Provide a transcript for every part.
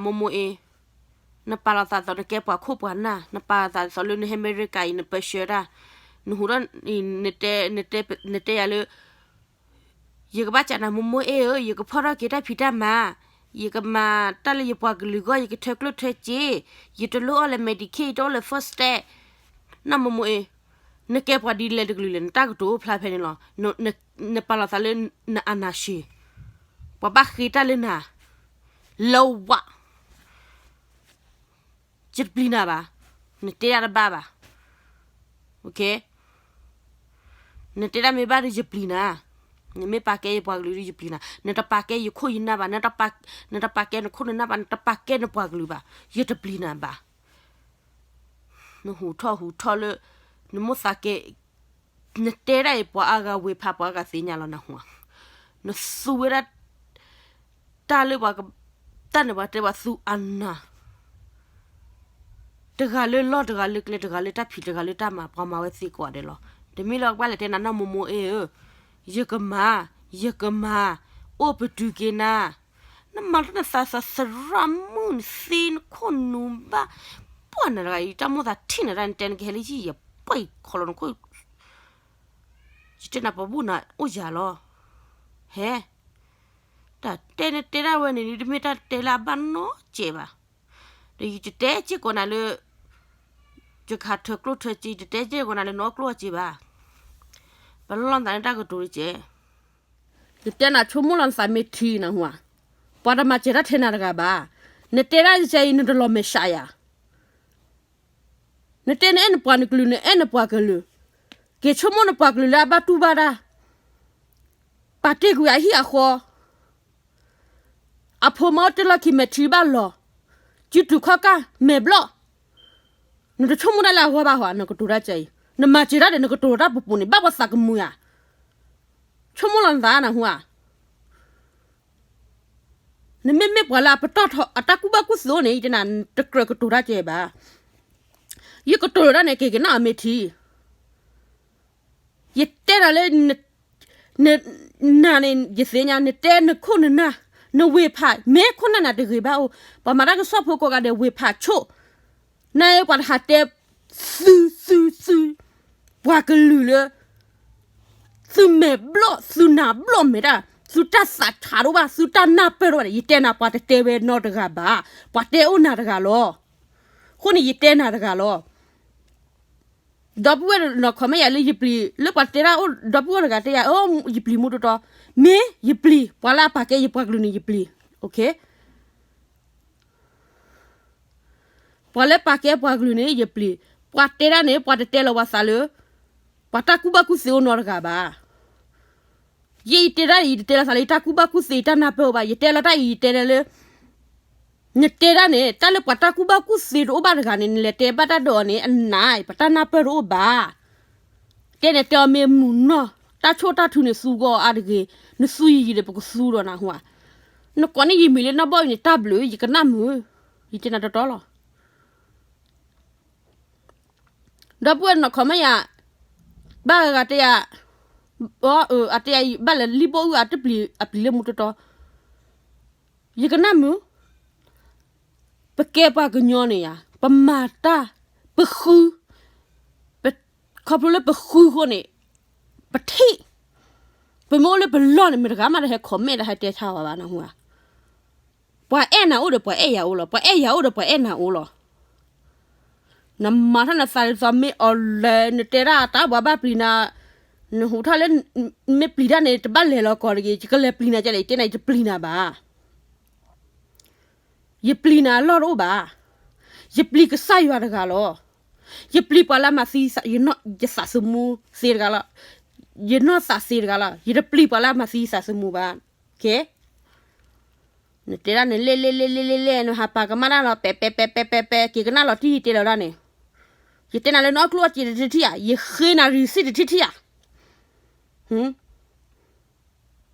မိၢ်မိၢ်အ့, နပာ်လီၤသးသိးနကဲပှၤခိၣ်ပှၤနၢ်, နပာ်လီၤသးသိးလၢနဟဲအမဲရကၤအံၤ နပၢဆှၢတၢ်, နဟူးထီၣ်, နတဲယၤလၢ ယကဘၣ်စံးနၤ မိၢ်မိၢ်အ့ဧၢ, ယကဖီၣ်ထီၣ်က့ၤတၢ်ဖံးတၢ်မၤ, ယကမၤတၢ်လၢယပှၤကလုာ်အဂီၢ်, ယကထၢကျိၣ်ထၢစ့, ယတလိၣ်အီၣ်လၢ Medicaid, ယတအိၣ်လၢ food stamp, နမိၢ်မိၢ်အ့, နကဲပှၤဒ်လဲၣ်တကလုာ်လဲၣ်, နတၢ်ကတိၤအိၣ်ဖျါဖဲန့ၣ်လီၤ. နပာ်လီၤသးလၢနအနၢ်ၡ့, ပှၤဘၣ်ဃ့တၢ်လၢနၤ, လၢဝး ယတပျံၤနၤဘၣ်, နတဲဒၣ်တဘၣ်ဘၣ်, နတဲဒၣ်မ့ၢ်ဘၣ်ဒီးယပျံၤနၤ, နမ့ၢ်ပာ်ကဲယပှၤကလုာ်ဒီးယပျံၤနၤ, နတပာ်ကဲယခိၣ်ယနၢ်ဘၣ်, နတပာ်ကဲနခိၣ်နနၢ်ဘၣ်, နတပာ်ကဲနပှၤကလုာ်ဘၣ်, ယတပျံၤနၤဘၣ်. နဟူးထီၣ်ဟူးထီၣ်လၢ နမိၢ်သးကဲ နတဲဒၣ်အံၤ ပှၤအါဂၤဝ့ၤဖး ပှၤအါဂၤသ့ၣ်ညါလီၤနဟူဧါ, နသူဝဲဒၣ် တၢ်လၢပှၤက တၢ်န့ၣ်ပှၤတဲပှၤသူအနၢ်, တဂၤလၢလီၢ် တဂၤလၢကျဲ တဂၤလၢတၢ်ဖံး တဂၤလၢတၢ်မၤ ပှၤမၤဝဲသ့ကိးဂၤဒဲးလီၤ. တမ့ၢ်လၢပှၤလဲၤတဲနၤ နီၢ်မိၢ်မိၢ်အ့ၣ်ဧၢ, ယကမၤ, ယကမၤ, အိၣ်ပတုာ်က့ၤနၤ, နမၤထီၣ်နသးသရၣ်မုၣ် နသ့နခိၣ်နူာ်ဘၣ်, ပှၤနတဂၤအံၤ တၢ်မိၣ်သးထံၣ်နတၢ် နတဲနကဟဲလၢဟံၣ် ယပှဲၤခီလီၤနခိၣ် ယတဲနၤပှၤဘူၣ်နၤအိၣ်ယၤလီၤ. ဟဲ, တၢ်တဲနတဲဒၣ်ဝဲန့ၣ် တမ့ၢ်တၢ်တဲလၢအဘၣ်နီတစဲးဘၣ်. ဒီးယတတဲစ့ၢ်ကီးနၤလၢ ယကဟးထၢကျိၣ်ထၢစ့, ယတတဲစ့ၢ်ကီးနၤလၢနအီၣ်ကျိၣ်အီၣ်စ့ဘၣ်. ပလီၢ်သးန့ၣ်တၢ်ကတိၤတစဲး, ယတဲနၤဆိကမိၣ်လီၤနသးမ့ၢ်ထံနဟူဧါ, ပှၤတမၤစၢၤတၢ်ထဲနၤတဂၤဘၣ်. နတဲဒၣ်ယစဲအံၤ နတလီၤမဲာ်ဆှးယၤ နတဲနအဲၣ်နပှၤနကလုာ် နအဲၣ်နပှၤကလုာ်, က့ၤဆိကမိၣ်နပှၤကလုာ်လၢအဘၣ်တူၢ်ဘၣ်တၢ်, ပာ်တ့ၢ်ကွံာ်အဟံၣ်အဃီ, အဖိမါအိၣ်တ့ၢ်လီၢ်ခံမဲာ်ထံဘၣ်လီၤ, စုတူာ်ခီၣ်ကၢ်မဲာ်ဘျီၣ်, နတဆိကမိၣ်တၢ်လၢအဂီၢ်ဘၣ်ဟီ, နကတိၤတၢ်ကဲအံၤ, နမၤစၢၤတၢ်ဒီး နကတိၤတၢ်ပူၤပူၤန့ၣ် ဘၣ်ပှၤသးကမုာ်ဧါ. ဆိကမိၣ်လီၤနသးနဟူဧါ. နမ့မ့ၢ်ပှၤလၢအပတီၢ်ထီ အတၢ်ကူၣ်ဘၣ်ကူၣ်သ့အိၣ်န့ၣ် ယတဲနၤ တကြၢးကတိၤတၢ်ကဲဘၣ်. ယကတိၤလၢတၢ်န့ၣ် က့ၤကနၣ်အီၤမ့ၢ်ထံ, ယတဲနၤလၢ နၤန့ၣ် ယသ့ၣ်ညါ နတဲနခိၣ်နနၢ်, နဝ့ၤဖး မ့ၢ်ခိၣ်နၢ်နၤတဂ့ၤဘၣ်အိၣ်, ပှၤမၤတၢ်ကစီၣ်ဖိကိးဂၤဒဲး ဝ့ၤဖးဆိၣ်, နပှၤတဟးတဲ သုသုသု ပှၤကလုာ်လၢ သုမဲာ်ဘျီၣ် သုနၢ်ဘျီၣ်မဲာ်တၢ် သုတၢ်သးဆးတအိၣ်ဘၣ် သုတၢ်နၢ်ပၢၢ်တအိၣ်ဘၣ်န့ၣ် ယတဲနၤ ပှၤတတဲဝဲနီတဂၤဘၣ်, ပှၤတဲအိၣ်နၤတဂၤလီၤ. အဃိန့ၣ် ယတဲနၤတဂၤလီၤ. ဒီပုၢ်ဝဲၢ်နီၢ် comment ယၤလၢယပျံၤ လၢပှၤတဲဒၣ်အိၣ် ဒီပုၢ်ဝဲၢ်တဂၤတဲယၤ အိၣ် ယပျံၤမူတီတီ, မ့ၢ်ယပျံၤ ပှၤလၢအပာ်ကဲယပှၤကလုာ်န့ၣ်ယပျံၤ, ပှၤလၢပာ်ကဲပှၤကလုာ်န့ၣ် ယပျံၤ, ပှၤတဲဒၣ်န့ၣ် ပှၤတတဲလီၤပှၤသးလၢ ပှၤတၢ်ကူၣ်ဘၣ်ကူၣ်သ့အိၣ်နီတဂၤဘၣ်. ယဲယတဲဒၣ်အံၤ ယတတဲလီၤသးလၢယတၢ်ကူၣ်ဘၣ်ကူၣ်သ့ ယတၢ်နၢ်ပၢၢ်အိၣ်ဘၣ်, ယတဲလီၤတၢ်အံၤ ယတဲဒၣ်လၢ နတဲဒၣ်န့ၣ် တၢ်လၢပှၤတၢ်ကူၣ်ဘၣ်ကူၣ်သ့တအိၣ်ဘၣ်တဂၤန့ၣ် နလဲၤတဲဘၣ်တၢ်ဒီးအီၤန့ၣ် အနၢ် ပတၢ်နၢ်ပၢၢ်တအိၣ်ဘၣ်. တဲန့ၣ်တဲအီၤမ့ၢ်မုာ်နီၢ် တၢ်ဆိၣ်တၢ်ထုန့ၣ် သူဂီၢ်အါတဂ့ၤ, နသူယံာ်ယံာ်ဒီး ပကသူဒီးနဟူဧါ. နကိးန့ၢ်ယမံၤလၢနီၢ်ဘီၣ်အံၤန့ၣ် တၢ်ဘျုး ယကနၣ်မုာ်, ယတဲနၤတီတီလီၤ. ဒီပုၢ်ဝဲၢ်နီၢ် comment ယၤ, ဘၣ်ဂၤဂၤတဲယၤ, အတဲယၤ ဘၣ်လဲၤလံဘိၣ်အုၣ်အတပျံၤ အပျံၤလၢမူတီတီ, ယကနၣ်မုာ်, ပကဲပှၤကညီန့ၣ်ယၤ ပမၤတၢ်, ပဃု, ခီဖျိလၢပဃုအဃိန့ၣ်, ပထံၣ်, ပမ့ၢ်အိၣ်လၢပလီၢ်န့ၣ် မတၤတဂၤမးတဟဲ comment တဟဲတဲဆါဝဲဘၣ်နဟူဧါ. ပှၤအဲၣ်နၤအိၣ်ဒီးပှၤအဲၣ်ယၤအိၣ်လီၤ, ပှၤအဲၣ်ယၤအိၣ်ဒီးပှၤအဲၣ်နၤအိၣ်လီၤ. နမၤထီၣ်နသးဒ်သိးမ့ၢ်အီၤလဲၣ်, နတဲဒၣ်တၢ်ပှၤဘၣ်ပျံၤနၤ, နဟူးထီၣ်လၢ မ့ၢ်ပျံၤတၢ်န့ၣ် တဘၣ်လဲၤလီၤကီးတဂ့ၤ, ယကလဲၤပျံၤနၤကလဲၣ်, ယတဲနၤ ယတပျံၤနၤဘၣ်. ယပျံၤနၤအလီၢ်တအိၣ်ဘၣ်. ယပျံၤကစၢ်ယွၤတဂၤလီၤ. ယပျံၤပှၤလၢအမၤသံယသးသမူသ့တဂၤလီၤ. ယနီၢ်သးသ့တဂၤလီၤ. ယတပျံၤပှၤလၢအမၤသံယသးသမူဘၣ်. ကဲ, နတဲဒၣ်န့ၣ်လဲၣ်လဲၣ်လဲၣ်လဲၣ်လဲၣ် နဟးပာ်ကမၣ်တၢ်လီၤ ပဲပဲပဲပဲပဲပဲ က့ၤကနၣ်လီၤတံၢ်ယတဲလီၤဒၣ်န့ၣ်, ယတဲနၤလၢနအီၣ်ကျိၣ်အီၣ်စ့တထံၣ်ဧါ, ယဃ့နၤ receipt တထံၣ်ထံၣ်ဧါ.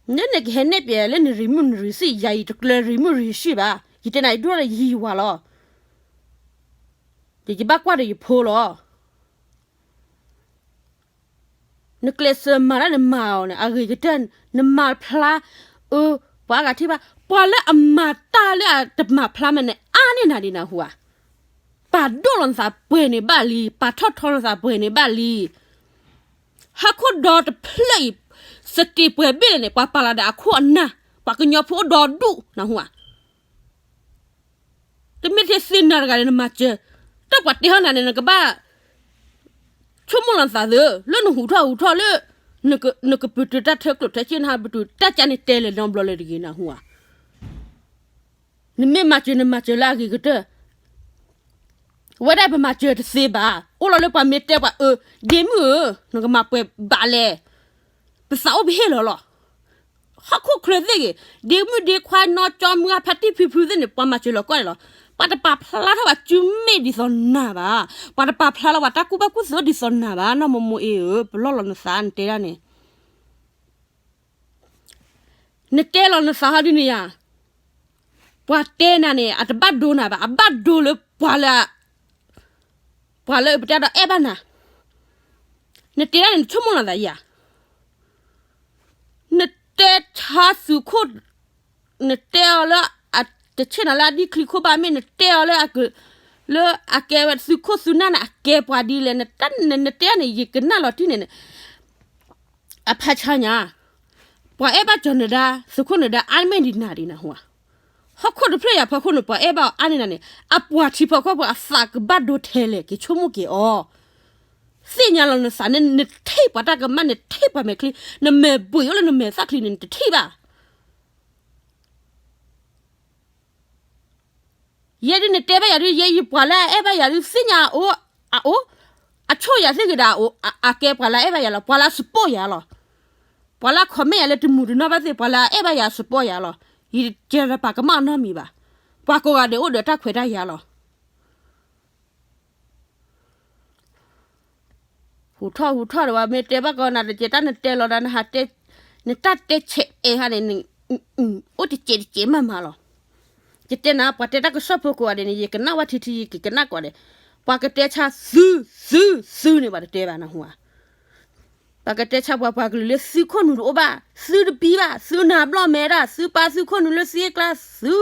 နနကဟဲနဲၣ်ပျဲလၢန remove န receipt, ယၤယတကျၢၤ remove receipt ဘၣ်. ယတဲနၤ ယဒိၣ်ဒီးယဟံၣ်ယဝၤလီၤ. ယဘၣ်ကွၢ်ဒီးယဖိလီၤ. နကျဲးစၢးမၤတၢ်နမၤအီၤန့ၣ် အဂ့ၤကတၢၢ်, နမၤဖျါ, အၢ, ပှၤအါဂၤထံၣ်ဘၣ် ပှၤလၢအမၤတၢ်လၢအတမၤဖျါမးန့ၣ် အါန့ၢ်နၤဒံးနၢ်ဟူဧါ. ပာ်ဒိၣ်လီၤနသးပှဲၤန့ၣ်ဘၣ်လံ, ပာ်ထီၣ်ထီလီၤနသးပှဲၤန့ၣ်ဘၣ်လံ. ဟီၣ်ခိၣ်ဒီတဖျၢၣ်အံၤ စတ့းပှဲၤဘ့ၣ်လဲၣ်န့ၣ် ပှၤပာ်လီၤဒီးအခိၣ်အနၢ်, ပှၤကညီဖိအိၣ်ဒီဒူၣ်နၢ်ဟူဧါ. တမ့ၢ်ထဲသ့ၣ်နၤတဂၤန့ၣ် နမၤစၢၤ, တၢ်ပှၤတဲဟီနၤန့ၣ် နကဘၣ် ဆိကမိၣ်လီၤနသးသ့, လၢနဟူးထီၣ်ဟူးထီၣ်လၢ နကပတုာ်တၢ်ထၢကျိၣ်ထၢစ့ၣ် နဟးပတုာ်တၢ်ကါန့ၣ် တဲလဲၤနီတဘျီလၢၤတဂ့ၤနၢ်ဟူဧါ. နမ့ၢ်မၤစၢၤ နမၤစၢၤလၢအဂ့ၤကတၢၢ်, အဝဲဒၣ်ပမၤစၢၤတသ့ဘၣ်. အိၣ်လီၤလၢပှၤမ့ၢ်တဲပှၤအၢ, ဒ့မုၣ်ဧၢ, နကမၤပှဲၤဘၣ်လဲၣ်. ပသးအိၣ်ပဟ့ၣ်လီၤလီၤ. ဟီၣ်ခိၣ်ချၢသ့ၣ်ဂ့ၤ, ဒ့မုၣ်ဒ့ခွါနီၢ်ကၠီမုၢ်ဂၢ်ဖါတံၢ်ဖုဖုသ့ၣ်န့ၣ် ပှၤမၤစၢၤလီၤကီၢ်န့ၣ်လီၤ. ပှၤတပာ်ဖျါထီၣ်ဘၣ်စုမ့ၣ်ဒ်သိးနၤဘၣ်. ပှၤတပာ်ဖျါလီၤပှၤတၢ်ကူၣ်ဘၣ်ကူၣ်သ့ဒ်သိးနၤဘၣ်. နီၢ်မိၢ်မိၢ်အ့ၣ်ဧၢ, ပလီၢ်လီၤနသးနတဲဒၣ်န့ၣ် နတဲလီၤနသးဟီဒ်န့ၣ်ယၤ, ပှၤတဲနၤန့ၣ် အတဘၣ်ဒိနၤဘၣ်, အဘၣ်ဒိလၢပှၤလၢ ပှၤလၢပတဲဒီးအဲၣ်ဘၣ်နၤ, နတဲဒၣ်န့ၣ် နဆိကမိၣ်လီၤသးယၤ, နတဲဆါသုးခိၣ်, နတဲအီၤလၢ တဆ့ၣ်နီၤလၢအဒံၣ်ချံခိၣ်ဘၣ်မ့ၢ် နတဲအီၤလၢ လၢအကဲဝဲသုးခိၣ်သုးနၢ်န့ၣ် အကဲပှၤဒ်လဲၣ်, နတဲန့ၣ် ယကနၣ်လီၤတံၢ်န့ၣ်န့ၣ် အဖးဆါညါ, ပှၤအဲၣ်ဘၣ်ကၠီၤနဒါ သုးခိၣ်နဒါအါမ့ၢ်ဒံးနၤဒံးနၢ်ဟူဧါ. ဟီၣ်ခိၣ်တဖျၢၣ်ယၤဖီခိၣ်န့ၣ် ပှၤအဲၣ်ဘၣ်အီၤအါန့ၢ်နၤန့ၣ် အပှၤထံဖီခိၣ်ပှၤအသးကဘၣ်ဒိထဲလဲၣ် က့ၤဆိကမိၣ်က့ၤအီၤ, သ့ၣ်ညါလီၤနသးန့ၣ် နထံၣ်ပှၤတၢ်ကမၣ် နထံၣ်ပှၤမဲာ်ချံ, နမဲာ်ဘှံးအိၣ်လၢနမဲာ်သၣ်ချံန့ၣ် နတထံၣ်ဘၣ်. ယဲဒ်နတဲဘၣ်ယၤဒ် ယဲယပှၤလၢအအဲၣ်ဘၣ်ယၤဒ်သ့ၣ်ညါအအိၣ်, အအိၣ်, အဆိၣ်ယၤသ့ၣ်ဂ့ၤဒၣ်အအိၣ်, အကဲပှၤလၢအအဲၣ်ဘၣ်ယၤလီၤ, ပှၤလၢအ support ယၤလီၤ. ပှၤလၢအ comment ယၤလၢတမုာ်တနီၢ်ဘၣ်သ့ၣ် ပှၤလၢအအဲၣ်ဘၣ်ယၤ support ယၤလီၤ. ယတပာ်ကမၣ်အနီတမံၤဘၣ်. ပှၤကိးဂၤဒဲးအိၣ်ဒီးတၢ်ခွဲးတၢ်ယာ်လီၤ. ဟူးထီၣ်ဟူးထီၣ်ဒီး ပှၤမ့ၢ်တဲဘၣ်ကီးနၤတကဲး တၢ်နတဲလီၤဒီး နဟးတဲ, နတၢ်တဲဆဲးအဲၣ်ဟါန့ၣ် အိၣ်တစဲးတစဲးမးမးလီၤ. ယတဲနၤ ပှၤတဲတၢ်ကစီၣ်ဖိကိးဂၤဒဲးန့ၣ် ယကနၣ်ဝဲထံထံ ယကကနၣ်ကိးဂၤဒဲး, ပှၤကတဲဆါသု, သု, သုန့ၣ် ပှၤတတဲဘၣ်နၢ်ဟူဧါ. ပှၤကတဲဆါပှၤ ပှၤကလုာ်လၢသုခိၣ်နူာ်တအိၣ်ဘၣ်, သုတပံဘၣ်, သုနၢ်ဘျီၣ်မဲဒၣ်, သုပာ်သုခိၣ်နူာ်လၢသုကျါ, သု,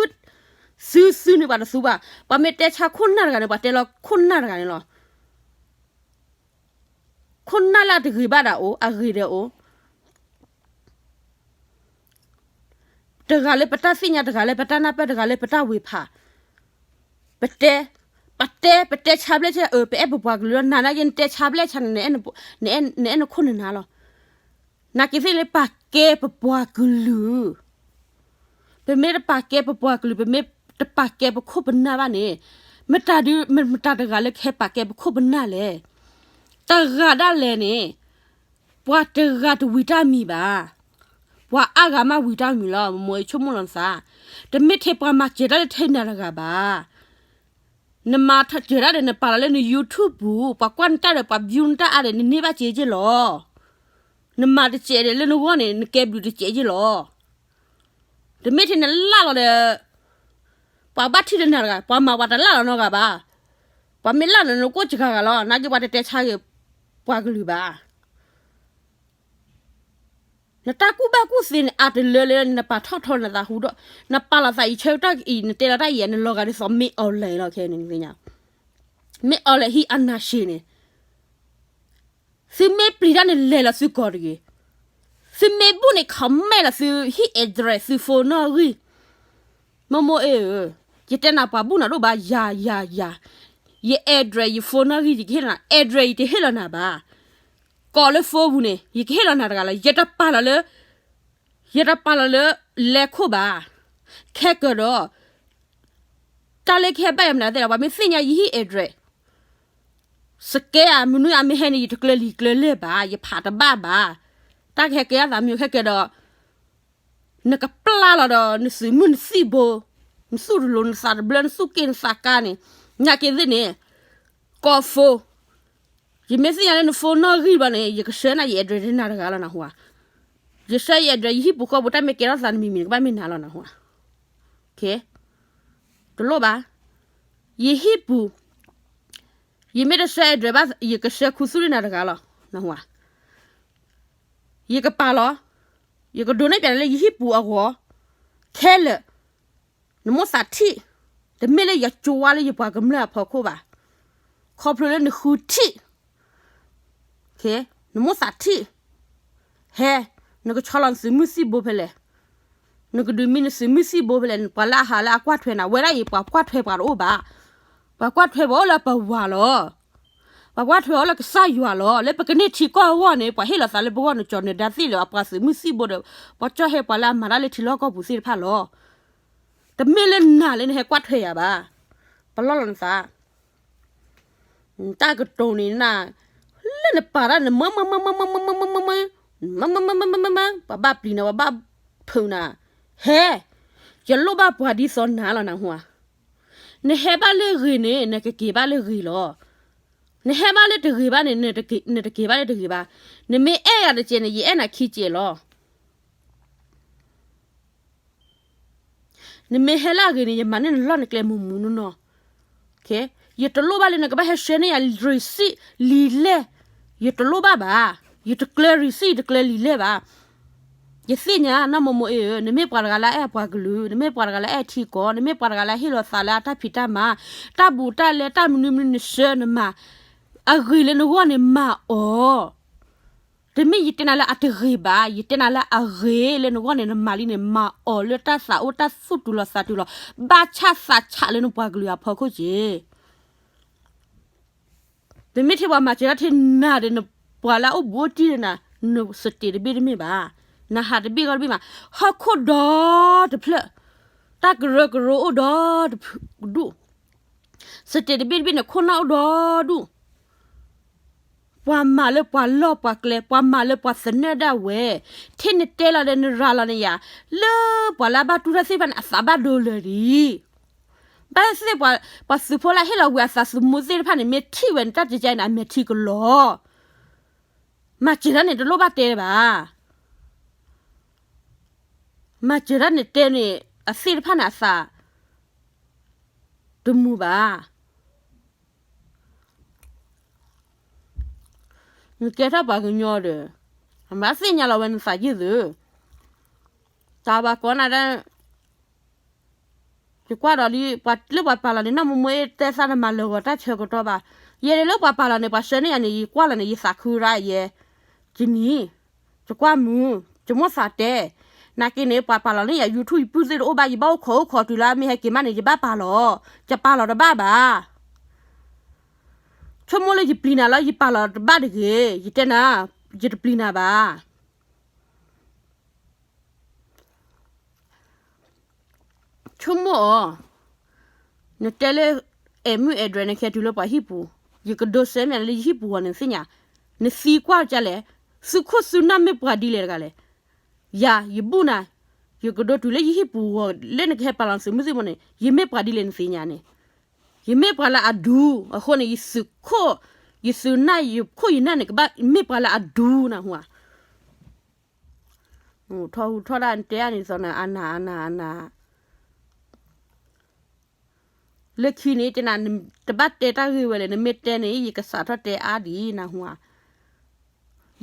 သု, သုန့ၣ် ပှၤတသူဘၣ်. ပှၤမ့ၢ်တဲဆါခိၣ်နၢ်တဂၤန့ၣ် ပှၤတဲလီၤခိၣ်နၢ်တဂၤန့ၣ်လီၤ. ခိၣ်နၢ်လၢအတဂ့ၤဘၣ်ဒီးအိၣ်, အဂ့ၤဒီးအိၣ်, တဂၤလၢပတၢ်သ့ၣ်ညါ, တဂၤလၢပတၢ်နၢ်ပၢၢ်, တဂၤလၢပတၢ်ဝ့ၤဖး, ပတဲ, ပတဲ, ပတဲဆါဘျဲၣ်ဆါ, အၢ ပအဲၣ်ပပှၤကလုာ်လီၤ. နၤနာ်က့ နတဲဆါဘျဲၣ်ဆါန့ၣ် နအဲၣ်နခိၣ်နနၢ်လီၤ. နာ်က့သ့ၣ်လၢပာ်ကဲပပှၤကလုာ်, ပမ့ၢ်တပာ်ကဲပပှၤကလုာ်, ပမ့ၢ်တပာ်ကဲပခိၣ်ပနၢ်ဘၣ်န့ၣ်, မတၤဒု, မတၤတဂၤလၢကဟဲပာ်ကဲပခိၣ်ပနၢ်လဲၣ်. တဂၤဒၣ်လဲာ်န့ၣ် ပှၤတဂၤတဝံၤတၢ်မံၤဘၣ်. ပှၤအါဂၤမးဝံၤတၢ်မံၤလီၤ. မိၢ်မိၢ်ဆိကမိၣ်လီၤနသး, တမ့ၢ်ထဲပှၤမၤစၢၤတၢ်လၢထဲနၤတဂၤဘၣ်. နမၤစၢၤတၢ်ဒီး နပာ်လီၤလၢန YouTube ပူၤ, ပှၤကွၢ်နတၢ်ဒီး ပှၤ view နတၢ်အါဒီး နန့ၢ်ဘၣ်စ့က့လီၤ. နမၤတစဲးဒီး လၢနဂီၢ်န့ၣ် နကဲဘျုးတစဲးက့လီၤ. တမ့ၢ်ထဲနလၢ်လီၤဒီး ပှၤဘၣ်ထံၣ်လၢနၤတဂၤ, ပှၤမၤပှၤတလၢ်လီၤနီတဂၤဘၣ်. ပှၤမ့ၢ်လၢ်လီၤန့ၣ် နကိၣ်စှၤဂၤလီၤ. နာ်က့ပှၤတတဲဆါဂ့ၤပှၤကလုာ်ဘၣ်. နတၢ်ကူၣ်ဘၣ်ကူၣ်သ့န့ၣ် အါတလၢလၢနပာ်ထီၣ်ထီနသးဟူဒီး နပာ်လီၤသးအံၤ ဆၢကတီၢ်အံၤ နတဲလီၤတၢ်အံၤ နလီၤဂာ်ဒ်သိး မ့ၢ်အီၤလဲၣ်လီၤ ခဲန့ၣ် နသ့ၣ်ညါ, မ့ၢ်အီၤလဲၣ်ဟံၣ်အနၢ်ရှ့န့ၣ် သုမ့ၢ်ပျံၤတၢ်န့ၣ် လဲၤလီၤသုကီၢ်တဂ့ၤ. သုမ့ၢ်ဘူၣ်န့ၣ် comment လီၤသုဟံၣ် address သု phone နီၣ်ဂံၢ်. မိၢ်မိၢ်အ့ၣ်ဧၢ, ယတဲနၤပှၤဘူၣ်နၤဒိၣ်ဘၣ် ယၤယၤယၤ, ယ address ယ phone နီၣ်ဂံၢ် ယကဟ့ၣ်လီၤနၤ, address ယတဟ့ၣ်လီၤနၤဘၣ်. ကိးလၢ phone ပူၤန့ၣ် ယကဟ့ၣ်လီၤနၤတဂၤလီၤ. ယတပာ်လီၤလၢ ယတပာ်လီၤလၢ လဲၤခိၣ်ဘၣ်. ခဲကၢၤဒီး တၢ်လၢကဟဲဘၣ်ယၤမနုၤသ့ၣ်ဒီး ပှၤမ့ၢ်သ့ၣ်ညါယဟံၣ် address စကဲဧါ မနုၤဧါ မ့ၢ်ဟဲန့ၣ် ယတကျၢၤလံာ်ကျၢၤလဲၢ်ဘၣ်, ယဖးတဘၣ်ဘၣ်. တၢ်ကဟဲကဲထီၣ်သးမ့ၢ်အိၣ်ခဲကၢၤဒီး နကပျၢ်လီၤဒီး နသုးမုၢ်နသံၣ်ဘိ, နသူၣ်တလိၤ နသးတဘျၢ နသူၣ်က့ၣ်နသးကါန့ၣ်, နာ်က့သ့ၣ်န့ၣ် ကိး phone, ယမ့ၢ်သ့ၣ်ညါလၢန phone နီၣ်ဂံၢ်ဘၣ်န့ၣ် ယကဆှၢနၤယ address နၤတဂၤလီၤ နၢ်ဟူဧါ. ယဆှၢယ address ယဟံၣ်ပူၤဃီပူၤ တၢ်မ့ၢ်ကဲထီၣ်သးနမံၤမံၤ နကဘၣ်မ့ၢ်နၤလီၤ နၢ်ဟူဧါ. တလိၣ်ဘၣ်. ယဟံၣ်ပူၤ, ယမ့ၢ်တဆှၢ address ဘၣ် ယကဆှၢခူသူၣ်လၢနၤတဂၤလီၤ နၢ်ဟူဧါ. ယကပာ်လီၤ, ယကဒိးန့ၢ်ပၠးနၤလၢယဟံၣ်ပူၤအဂီၢ်, ခဲလၢာ်, နမိၣ်သးထံၣ်, တမ့ၢ်လၢယကၠိဝါလၢယပှၤကမျၢၢ်အဖီခိၣ်ဘၣ်, ခီဖျိလၢနဃုထံၣ်, နမိၣ်သးထံၣ်, ဟဲ, နကဆီလီၤနသုးမုၢ်သံၣ်ဘိဖဲလဲၣ်, နကဒုးမံနသုးမုၢ်သံၣ်ဘိဖဲလဲၣ်, ပှၤလၢအဟးလၢအကွၢ်ထွဲနၤ ဝဲဒၣ်အံၤ ပှၤကွၢ်ထွဲပှၤတအိၣ်ဘၣ်, ပှၤကွၢ်ထွဲပှၤအိၣ်လၢပဝၤလီၤ. ပှၤကွၢ်ထွဲအီၤလၢကစၢ်ယွၤလီၤ. လၢပကန့ၢ်ထံကီၢ်အဂီၢ်န့ၣ် ပှၤဟ့ၣ်လီၤသးလၢပဂီၢ်န့ၣ် ကၠီၤနၢၤဒါသ့ၣ်လၢအပှၤသုးမုၢ်သံၣ်ဘိဒီး ပှၤကၠီၣ်ဟဲပှၤလၢအမၤတၢ်လၢထံလီၢ်ကီၢ်ပူၤသ့ၣ်တဖၣ်လီၤ. တမ့ၢ်လၢနၤလၢနဟဲကွၢ်ထွဲယၤဘၣ်. ပလီၢ်လီၤနသး တၢ်ကတိၤန့ၣ်နၤ, လၢနပာ်တၢ်န့ၣ် မၢမၢမၢမၢမၢမၢမၢမၢ, မၢမၢမၢမၢမၢမၢ, ပှၤဘၣ်ပျံၤနၤ ပှၤဘၣ်ဖုးနၤ, ဟဲ, ယလိၣ်ဘၣ်ပှၤဒ်သိးနၤလီၤနဟူဧါ. နဟဲဘၣ်လၢဂ့ၤန့ၣ် နကက့ၤဘၣ်လၢဂ့ၤလီၤ. နဟဲဘၣ်လၢတဂ့ၤဘၣ်န့ၣ် နတက့ၤဘၣ်လၢတဂ့ၤဘၣ်. နမ့ၢ်အဲၣ်ယၤတကဲးန့ၣ် ယအဲၣ်နၤခံကဲးလီၤ. နမ့ၢ်ဟဲလၢအဂ့ၤန့ၣ် ယမၤန့ၢ်နလီၢ်နကျဲမူးမူးနီၢ်နီၢ်. ယတလိၣ်ဘၣ်လၢနကဘၣ်ဟဲဆှၢန့ၢ်ယၤ receipt လံာ်လဲၢ်, ယတလိၣ်ဘၣ်ဘၣ်. ယတကျၢၤ receipt ယတကျၢၤလံာ်လဲၢ်ဘၣ်. ယသ့ၣ်ညါနီၢ်မိၢ်မိၢ်အ့ၣ်ဧၢ, နမ့ၢ်ပှၤတဂၤလၢအအဲၣ်အပှၤကလုာ်, နမ့ၢ်ပှၤတဂၤလၢအအဲၣ်ထံကီၢ်, နမ့ၢ်ပှၤတဂၤလၢဟ့ၣ်လီၤသးလၢအတၢ်ဖံးတၢ်မၤ, တၢ်ဘူးတၢ်လဲ တၢ်မနုၤမနုၤနဆှၢနမၤ, အဂ့ၤလၢနဂီၢ်န့ၣ်မၤအီၤ. တမ့ၢ်ယတဲနၤလၢအတဂ့ၤဘၣ်, ယတဲနၤလၢအဂ့ၤလၢနဂီၢ်န့ၣ် နမၤလံန့ၣ် မၤအီၤလၢတၢ်သးအိၣ်တၢ်သူၣ်တုၤလီၤသးတုၤလီၤ, ဘၣ်ဆၣ်သးဆးလၢနပှၤကလုာ်အဖီခိၣ်က့ၤ. တမ့ၢ်ထဲပှၤမၤစၢၤတၢ်ထဲနၤဒီး နပှၤလၢအအိၣ်ဘူးအိၣ်တံၢ်ဒီးနၤ, နစတ့းတဘ့ၣ်တမ့ၢ်ဘၣ်, နဟးတဘ့ၣ်ဂီၢ်တဘ့ၣ်မး, ဟီၣ်ခိၣ်ဒီတဖျၢၣ်, တၢ်ကရၢကရိအိၣ်ဒီဒူၣ် စတ့းတဘ့ၣ်တဘ့ၣ်န့ၣ် ခိၣ်နၢ်အိၣ်ဒီဒူၣ်, ပှၤမၤလၢပှၤလီၢ်ပှၤကျဲ, ပှၤမၤလၢပှၤသနၢၣ်ဒၣ်ဝဲ, ထဲနတဲလီၤဒီးနရၤလီၤန့ၢ်ယၤ, လၢပှၤလၢအဘၣ်တူၢ်တၢ်သ့ၣ်တဖၣ်န့ၣ် အသးဘၣ်ဒိလၢာ်လံ. ဘၣ်သ့ၣ်သ့ၣ် ပှၤသုးဖိလၢဟ့ၣ်လီၤဝံၤအသးသမူသ့ၣ်တဖၣ်န့ၣ် မ့ၢ်ထံၣ်ဝဲန့ၣ် တၢ်တကဲန့ၣ် အမဲာ်ထံကလီၤ. မၤစၢၤတၢ်န့ၣ် တလိၣ်ဘၣ်တဲဘၣ်. မၤစၢၤတၢ်န့ၣ်တဲန့ၣ် အသ့ၣ်တဖၣ်န့ၣ်အသးတမူဘၣ်. နကဲထီၣ်ပှၤကညီဒီး အမၤသ့ၣ်ညါလီၤဝဲနသးယုၢ်သု, တၢ်ဘၣ်ကီနၤဒၣ် ယကွၢ်ဒီးလံ ပှၤလၢပှၤပာ်လီၤန့ၣ် နီၢ်မိၢ်မိၢ်အ့ၣ်တဲသးနမၤလၢာ်ဂီၤတၢ်ဆၢကတီၢ်ဘၣ်. ယဲဒၣ်လၢပှၤပာ်လီၤန့ၣ် ပှၤဆှၢန့ၢ်ယၤန့ၣ် ယကွၢ်လီၤန့ၣ် ယသးခုရၣ်ယဲ, ယနံၤ, ယကွၢ်မုာ်, ယမိၣ်သးတဲ, နာ်က့န့ၣ် ပှၤပာ်လီၤန့ၢ်ယၤ YouTube ယပုၢ်သ့ၣ်တအိၣ်ဘၣ် ယဘၣ်အိၣ်ခိးအိၣ်ခိးတုၤလၢမ့ၢ်ဟဲက့ၤမးန့ၣ် ယဘၣ်ပာ်လီၤ, ယပာ်လီၤတဘၣ်ဘၣ်. ဆိကမိၣ်လၢယပျံၤနၤလီၤ ယပာ်လီၤတဘၣ်တဂ့ၤ, ယတဲနၤ, ယတပျံၤနၤဘၣ်. ဆိကမိၣ်အီၤ, နတဲလၢ အဲၣ်မုၢ်အဲၣ်ဒြဲၤ နကဟဲတုၤလၢပှၤဟံၣ်ပူၤ, ယကဒိးစဲမ့ၢ်လၢယဟံၣ်ပူၤဂီၢ်န့ၣ်သ့ၣ်ညါ, နသံကွၢ်ကလဲၣ်, သုခိၣ်သုနၢ်မ့ၢ်ပှၤဒ်လဲၣ်တဂၤလဲၣ်. ယၤ ယဘူၣ်နၤ, ယကဒိးတုၤလၢယဟံၣ်ပူၤဂီၢ် လၢနကဟဲပာ်လီၤသုးမုၢ်သံၣ်ဘိန့ၣ် ယမ့ၢ်ပှၤဒ်လဲၣ်နသ့ၣ်ညါန့ၣ်, ယမ့ၢ်ပှၤလၢအဒူ, အဃိန့ၣ် ယသုးခိၣ်, ယသုးနၢ် ယခိၣ်ယနၢ်န့ၣ် ကဘၣ်မ့ၢ်ပှၤလၢအဒူနၢ်ဟူဧါ. ထီၣ်ဟူထီၣ်ဒၣ် နတဲအါန့ၣ်သိးနၤ အနၤအနၤအနၤ, လၢခံန့ၣ် တနၤ တဘၣ်တဲတၢ်ဂ့ၢ်ဝဲလဲၣ်, နမ့ၢ်တဲန့ၣ် ယကစးထီၣ်တဲအါဒံးနၢ်ဟူဧါ.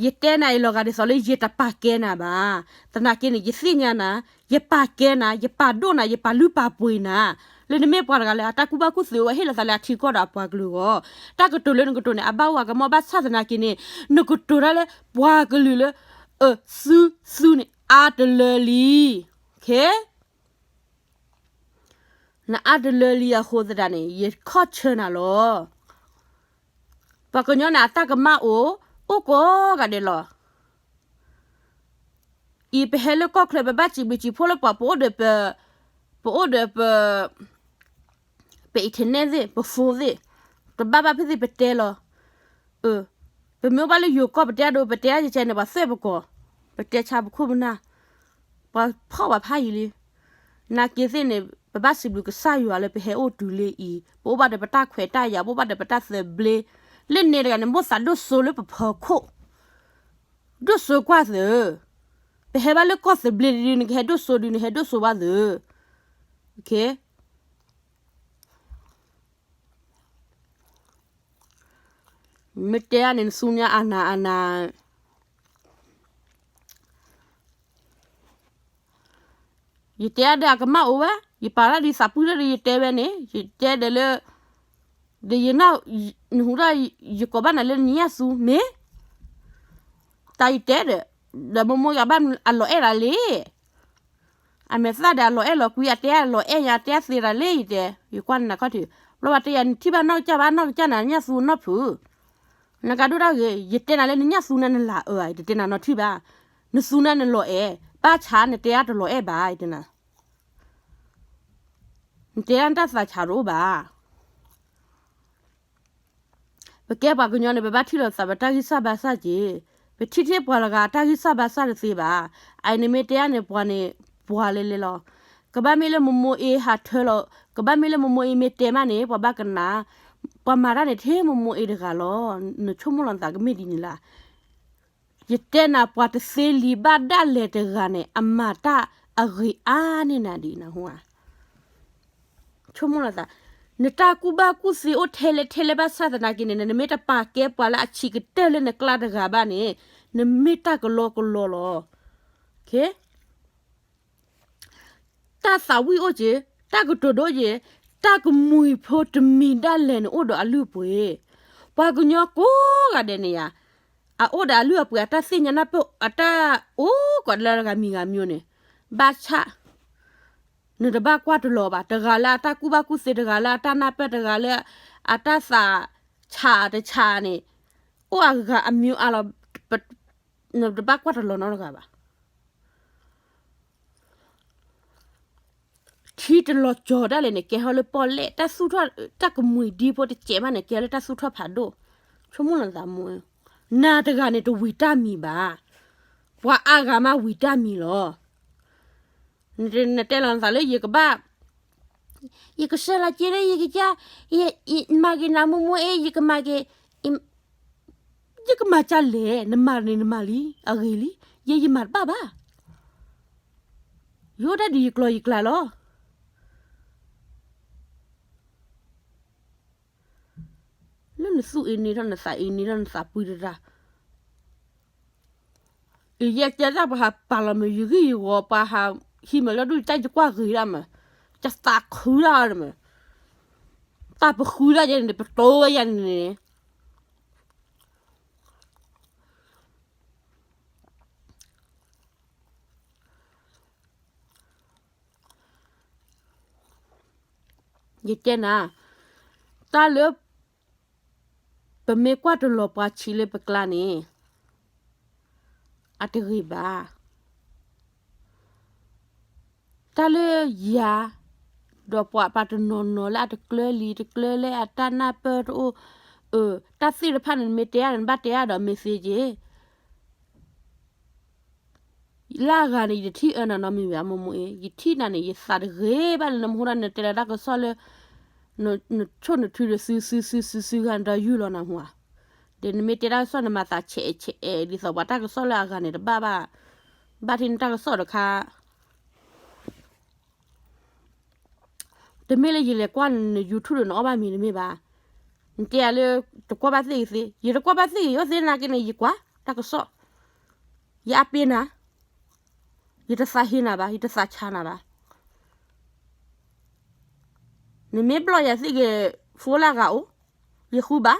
ယတဲနၤအံၤလီၤဂာ်ဒ်သိးလၢယတပာ်ကဲနၤဘၣ်. သနာ်က့န့ၣ် ယသ့ၣ်ညါနၤ, ယပာ်ကဲနၤ, ယပာ်ဒိၣ်နၤ, ယပာ်လုၢ်ပာ်ပှ့ၤနၤ, လၢနမ့ၢ်ပှၤတဂၤလၢအတၢ်ကူၣ်ဘၣ်ကူၣ်သ့အိၣ် ဟ့ၣ်လီၤသးလၢအထံကီၢ်ဒီးအပှၤကလုာ်အဂီၢ်, တၢ်ကတိၤလၢနကတိၤန့ၣ် အဘၣ်အိၣ်အကမီၣ်ဘၣ်ဆၣ်သနာ်က့န့ၣ်, နကတိၤတၢ်လၢပှၤကလုာ်လၢ အသုသုန့ၣ် အါတလၢလံ. နအါတလၢလံအဃိသတးန့ၣ် ယခီၣ်ဆၢနၤလီၤ. ပှၤကညီန့ၣ် အတၢ်ကမၣ်အိၣ်, အိၣ်ကိးဂၤဒဲးလီၤ. အံၤပဟဲလၢကီၢ်ချၢ ပဘၣ်စံးဘျုးစံးဖှိၣ်လၢပှၤ ပအိၣ်ဒီးပ, ပအိၣ်ဒီးပ, ပ internet သ့ၣ် ပ phone သ့ၣ်, တဘၣ်ဘၣ်ဖဲသ့ၣ်ပတဲလီၤ. ပမ့ၢ်အိၣ်ဘၣ်လၢယိၤကီၢ် ပတဲအဒိ ပတဲအါယကဲန့ၣ် ပှၤသွဲၣ်ပကိး, ပတဲဆါပခိၣ်ပနၢ်, ပှၤဖီၣ်ပှၤဖးယံာ်လံ. နာ်က့သ့ၣ်န့ၣ် ပဘၣ်စံးဘျုးကစၢ်ယွၤလၢပဟဲအိၣ်တုၤလၢအံၤ, ပအိၣ်ဘၣ်ဒီးပတၢ်ခွဲးတၢ်ယာ်, ပအိၣ်ဘၣ်ဒီးပတၢ်သဘျ့, လၢန့ၣ်တဂၤန့ၣ် မိၣ်သးဒိၣ်စိလၢပဖီခိၣ်, ဒိၣ်စိကွၢ်သု, ပဟဲဘၣ်လၢကီၢ်သဘျ့ဒုး နကဟဲဒိၣ်စိဒုး နဟဲဒိၣ်စိဘၣ်သု. မ့ၢ်တဲအါန့ၣ် နသူညါအနၤအနၤ, ယတဲဒီးအကမၣ်အိၣ်ဝဲ, ယပာ်လၢဒ်သးပှၢ်တၢ်ဒီးယတဲဝဲန့ၣ်, ယတဲဒီးလၢ, ဒီးယနၢ်, နဟူထီၣ်, ယကိးဘၣ်နၤလၢနညၣ်သူမ့ၢ်, တၢ်ယတဲဒီး, ဒီးမိၢ်မိၢ်ယၤဘၣ်အလီၤအဲၣ်ဒၣ်လံ, အမဲာ်သၣ်ဒီးအလီၤအဲၣ်လီၤကွံ, အတဲအလီၤအဲၣ်ညါ အတဲအသ့ဒၣ်လံ ယတဲ, ယကွၢ်နၤခီၣ်ထံး, ဘျီဘၣ်တဲယၤ နထံၣ်ဘၣ်နီၢ်ကစၢ်ဘၣ်, နီၢ်ကစၢ်နၤ ညၣ်သူနီၢ်ဖုး, နကဒိၣ်တၢ်ဂ့ၤ, ယတဲနၤလၢနညၣ်သူန့ၣ်နလၤအၢ, ယတတဲနၤနီထံၣ်ဘၣ်, နသူန့ၣ်နလီၤအဲၣ်, ဘၣ်ဆၣ်နတဲအတလီၤအဲၣ်ဘၣ်, ယတဲနၤ နတဲဒၣ်နတၢ်သးဆးတအိၣ်ဘၣ်. ပကဲပှၤကညီန့ၣ် ပဘၣ်ထံၣ်လိာ်သးပတၢ်ဂံၢ်စၢ်ဘါစၢ်က့ၤ, ပထံၣ်ထံၣ်ပှၤတဂၤအတၢ်ဂံၢ်စၢ်ဘါစၢ်တသ့ဘၣ်. အအံၤနမ့ၢ်တဲအါန့ၣ် ပှၤန့ၣ်, ပှၤလဲၤလဲၤလီၤ. ကဘၣ်မ့ၢ်လၢမိၢ်မိၢ်အ့ဟးထၢလီၤ, ကဘၣ်မ့ၢ်လၢမိၢ်မိၢ်အ့မ့ၢ်တဲမးန့ၣ် ပှၤဘၣ်ကနၣ်, ပှၤမၤတၢ်န့ၣ်ထဲမိၢ်မိၢ်အ့တဂၤလီၤ. နဆိကမိၣ်လီၤနသးကမ့ၢ်ဒ်န့ၣ်လၢ ယတဲနၤ ပှၤတသ့လံၤဘၣ်ဒၣ်လဲာ်တဂၤန့ၣ် အမၤတၢ်အဂ့ၤအါန့ၢ်နၤဒ်နဟူဧါ. ဆိကမိၣ်လီၤသး, နတၢ်ကူၣ်ဘၣ်ကူၣ်သ့အိၣ်ထဲလဲၣ်ထဲလဲၣ်ဘၣ်ဆၣ်သနာ်က့န့ၣ် နမ့ၢ်တပာ်ကဲပှၤလၢအဆံးကတၢၢ်လၢနကျါတဂၤဘၣ်န့ၣ်, နမ့ၢ်တၢ်ကလီကလီလီၤ. တၢ်သးဝံၣ်အိၣ်က့ၤ, တၢ်ကတိၤဒိၣ်က့ၤ, တၢ်ကမှံၤဖိတမံၤဒၣ်လဲာ်န့ၣ်အိၣ်ဒီးအလုၢ်အပှ့ၤ, ပှၤကညီကိးဂၤဒဲးန့ၣ်ယါ, အအိၣ်ဒီးအလုၢ်အပှ့ၤ အတၢ်သ့ၣ်ညါနၢ်ပၢၢ် အတၢ်အိၣ်ကိးလၢတဂၤမံၤဂၤမံၤန့ၣ်, ဘၣ်ဆၣ် နတဘၣ်ကွၢ်တလီၤဘၣ်. တဂၤလၢအတၢ်ကူၣ်ဘၣ်ကူၣ်သ့, တဂၤလၢအတၢ်နၢ်ပၢၢ်, တဂၤလၢအတၢ်သးဆးတဆးန့ၣ်, အိၣ်အဂၤအမံၤအါလီၤ. နတဘၣ်ကွၢ်တလီၤနီတဂၤဘၣ်. ထံတလီၤကၠီၤဒၣ်လဲာ်န့ၣ် ကဲထီၣ်လၢပီၣ်လဲၣ်, တၢ်သူၣ်ထီၣ်, တၢ်ကမှံၤဒံဖိတစဲးမးန့ၣ် ကဲလၢတၢ်သူၣ်ထီၣ်ဖးဒိၣ်. ဆိကမိၣ်လီၤသးမိၢ်, နၤတဂၤန့ၣ်တဝံၤတၢ်မံၤဘၣ်, ပှၤအါဂၤမးဝံၤတၢ်မံၤလီၤ. နတဲလီၤနသးလၢယကဘၣ်, ယကစၢ်လီၤက့ၤလၢယကစၢ်, ယမၤက့ၤနၤမိၢ်မိၢ်အ့, ယကမၤက့ၤ, ယကမၤကၢ်လဲၣ်, နမၤန့ၣ်နမၤလံ, အဂ့ၤလံ, ယဲယမၤတဘၣ်ဘၣ်. ယအိၣ်ဒၣ်ဒ်ယကျီယကျါလီၤ. လၢနသူၣ်အ့န့ထီၣ် နသးအ့န့ထီၣ် နသးပှံတရၢ်, ယဲကဲဒၣ်ပှၤဟးပာ်လီၤမ့ၢ်ယဂံၢ်ယဂီၤ, ပှၤဟးဟံးမ့ၢ်လၢဒူၣ်တၢ်ယကွၢ်ဂ့ၤဒၣ်မး, ယသးခုဒၣ်မး, တၢ်ပဃုဒၣ်ယဲန့ၣ် ပတိဝဲယဲန့ၣ် ယတဲနၤ, တၢ်လၢ ပမ့ၢ်ကွၢ်တလီၤပှၤဆံးလၢပကျါန့ၣ် အတဂ့ၤဘၣ်. တၢ်လၢယၤ ဒီးပှၤပှၤတနီၤနီၤလၢအတကျၢၤလံ တကျၢၤလၢအတၢ်နၢ်ပၢၢ်တအိၣ်, အၢ တၢ်သ့ၣ်တဖၣ်န့ၣ် နမ့ၢ်တဲအါန့ၣ် နဘၣ်တဲအါဒီးမ့ၢ်သ့က့ၤ လၢအဂၤန့ၣ် ယတထံၣ်အၢနၤနီတမံၤဘၣ် မိၢ်မိၢ်အ့, ယထံၣ်နၤန့ၣ် ယသးတဂ့ၤဘၣ်လၢနမဟိဒၣ်နတဲလၢတၢ်ကစီၣ်လၢ နဆိၣ်နထုဒီးသုသုသုသုသုဂၤန့ၣ်ဒီးယုၢ်လီၤနဟူဧါ. ဒီးနမ့ၢ်တဲတၢ်ကစီၣ်န့ၣ် မၤသးဆဲးဆဲးဒ်သိးပှၤတၢ်ကစီၣ်လၢအဂၤန့ၣ်တဘၣ်ဘၣ်, ဘၣ်ထံၣ်နတၢ်ကစီၣ်တခါ တမ့ၢ်လၢယလဲၤကွၢ်န YouTube ဒီးနအီၣ်ဘၣ်မ့ၤတမ့ၢ်ဘၣ်. နတဲယၤလၢ တကွၢ်ဘၣ်သ့ၣ်ဂ့ၤသ့, ယတကွၢ်ဘၣ်သ့ၣ်ဂ့ၤယိၣ်သ့နာ်က့န့ၣ် ယကွၢ်တၢ်ကစီၣ်, ယအပ့နၤ, ယတသးဟ့နၤဘၣ်, ယတသးဆးနၤဘၣ်. နမ့ၢ်ဘျီၣ်ယၤသ့ၣ်ဂ့ၤ ဖိလၢဂၤအိၣ်, ယဃုဘၣ်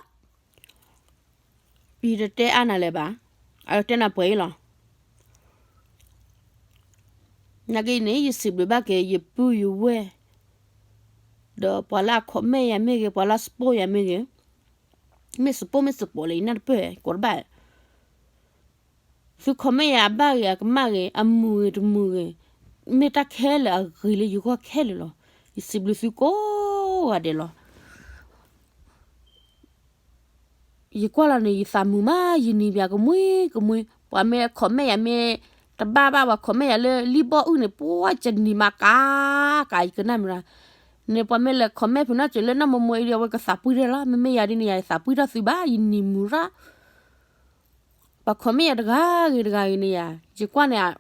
ယတတဲအါနၤလၢၤဘၣ်, အတဲနၤပှဲၤအံၤလီၤ. နာ်က့န့ၣ် ယစံးဘျုးဘၣ်က့ၤ ယပုၢ်ယဝဲၢ်, ဒီးပှၤလၢအ comment ယၤမ့ၢ်ဂ့ၤ, ပှၤလၢအ support ယၤမ့ၢ်ဂ့ၤ, မ့ၢ် support မ့ၢ် support လၢယနၢ်တပၢၢ် ကိးတဘၣ် သု comment ယၤအဘၣ်ဂ့ၤ အကမၣ်ဂ့ၤ အမုာ်ဂ့ၤတမုာ်ဂ့ၤ, မ့ၢ်တၢ်ခဲလၢာ်အဂ့ၤလၢယဂီၢ်ခဲလၢာ်လီၤ. ယစံးဘျုးသုကိးဂၤဒဲးလီၤ. ယကွၢ်လီၤန့ၣ် ယသးမုာ်မး ယနံၤဘၣ်ကမှံကမှံ, ပှၤမ့ၢ် comment ယၤမ့ၢ်တဘၣ်ဘၣ် ပှၤ comment ယၤလၢလံၣ်ဘီၣ်အုၣ်န့ၣ် ပှၤယနံၤမးကၤကၤ ယကနၣ်မုာ်ရၣ်, န့ၣ်ပှၤမ့ၢ်လဲၤ comment ဖုးနီၢ်စၢၤလၢနီၢ်မိၢ်မိၢ်အ့ဒီး အဝဲကသးပှံတၢ်လီၤ. မ့မ့ၢ်ယၤဒ်န့ၣ် ယၤယသးပှံထီၣ်သုဘၣ် ယနံၤမုာ်ရၣ် ပှၤ comment ယၤတဂၤဂ့ၤတဂၤဂ့ၤန့ၣ်ယၤ ယကွၢ်န့ၣ်,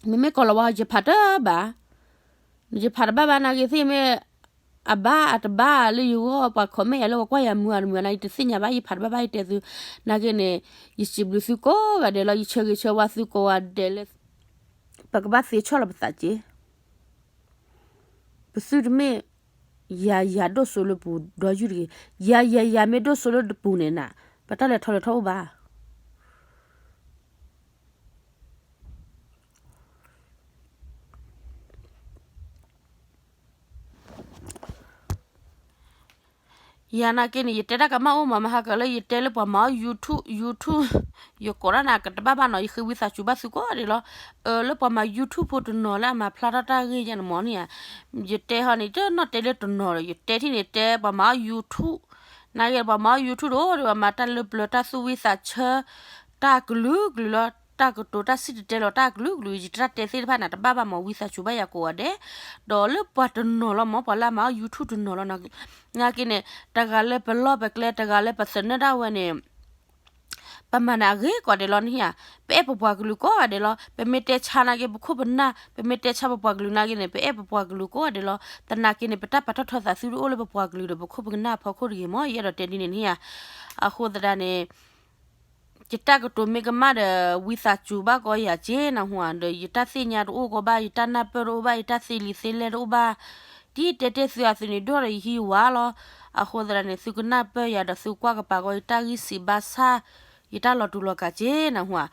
မ့မ့ၢ်ကိးလီၤဝဲ ယဖးတဘၣ်, ယဖးတဘၣ်ဘၣ်နာ်က့သ့ၣ်မ့ၢ် အဘၣ်အတဘၣ်လၢယဂီၢ် ပှၤ comment ယၤလၢပှၤကွၢ်ယၤမုာ်အတမုာ်နာ် ယတသ့ၣ်ညါဘၣ် ယဖးတဘၣ်ဘၣ် ယတဲသု, နာ်က့န့ၣ် ယစံးဘျုးသုကိးဂၤဒဲးလီၤ ယဆၢဂ့ၤဆၢဝါသုကိးဂၤဒဲးလၢ ပကဘၣ်သ့ဆီၣ်လီၤပသးက့ၤ ပသုတမ့ၢ် ယၤယၤဒိၣ်စိလၢပူၤဒီးယုၢ်တဂ့ၤ. ယၤယၤယၤမ့ၢ်ဒိၣ်စိလၢတပူၤန့ၣ်နၤ, ပတၢ်လဲၤထီၣ်လဲၤထီအိၣ်ဘၣ်. ယၤနာ်က့န့ၣ် ယတဲတၢ်ကမၣ်အိၣ်မး မဟါကလၢယတဲလၢပှၤမၤအီၣ် YouTube, YouTube, ယကိးတၢ်န့ၣ် ကတဘၣ်ဘၣ်နီၤ, ယဃ့ဝံသးစူၤဘၣ်သုကိးဂၤဒဲးလီၤ. လၢပှၤမၤ YouTube ဖိတနီၤလၢအမၤဖျါထီၣ်တၢ်ဂ့ၢ်ယဲန့ၣ်မ့ၢ်န့ၣ်ဧါ, ယတဲဟီန့ၣ် တနီၣ်တဲလၢတနီၤဒီး ယတဲထံၣ်န့ၣ်တဲပှၤမၤအီၣ် YouTube, နာ်က့ပှၤမၤအီၣ် YouTube တအိၣ်ဒီး ပှၤမၤတၢ်လၢပျၢၤ တၢ်သူၣ်ဝံသးဆၢ တၢ်ကလုာ်ကလုာ်လီၤ, တၢ်ကတိၤတၢ်စံၣ်တဲၤတဲလီၤ တၢ်ကလုာ်ကလုာ် ယတၢ်တဲသ့ၣ်တဖၣ်န့ၣ် တဘၣ်ဘၣ်မ့ၢ် ဝံသးစူၤဘၣ်ယၤကိးဂၤဒဲး, ဒီးလၢပှၤတနီၤလီၤမ့ၢ် ပှၤလၢအမၤအီၣ် YouTube တနီၤလီၤ, နာ်က့န့ၣ် တဂၤလၢပလီၢ်ပကျဲ တဂၤလၢပသနၢၣ်ဒၣ်ဝဲန့ၣ် ပမၤန့ၣ်အဂ့ၤကိးဂၤဒဲးလီၤန့ၣ်ဧါ, ပအဲၣ်ပပှၤကလုာ်ကိးဂၤဒဲးလီၤ, ပမ့ၢ်တဲဆါနာ်က့ ပခိၣ်ပနၢ် ပမ့ၢ်တဲဆါပပှၤကလုာ်နာ်က့န့ၣ် ပအဲၣ်ပပှၤကလုာ်ကိးဂၤဒဲးလီၤ, သနာ်က့န့ၣ် ပတၢ်ပာ်ထီၣ်ထီသးသုတအိၣ်လၢပပှၤကလုာ်ဒီး ပခိၣ်ပနၢ်အဖီခိၣ်တဂ့ၤမ့ၢ် ယအဲၣ်ဒိးတဲဒ်န့ၣ်န့ၣ်ဧါ, အဃိသတးန့ၣ် ယတၢ်ကတိၤမ့ၢ်ကမၣ်ဒီး ဝံသးစူၤဘၣ်ကီယၤက့နဟူဧါ, ဒီးယတၢ်သ့ၣ်ညါတအိၣ်ကီဘၣ်, ယတၢ်နၢ်ပၢၢ်တအိၣ်ဘၣ်, ယတၢ်သ့လံာ်သ့လဲၢ်တအိၣ်ဘၣ်, ဒ်တဲတဲသုအသုးန့ၣ် ဒီၣ်ဒီးယဟံးဝါလီၤ. အဃိသတးန့ၣ် သုကနၢ်ပၢၢ်ယၤဒီးသုကွၢ်ကပၤကီ ယတၢ်ဂံၢ်စံးဘါစၢ်, ယတၢ်လီၤတူာ်လီၤကာ်က့နဟူဧါ,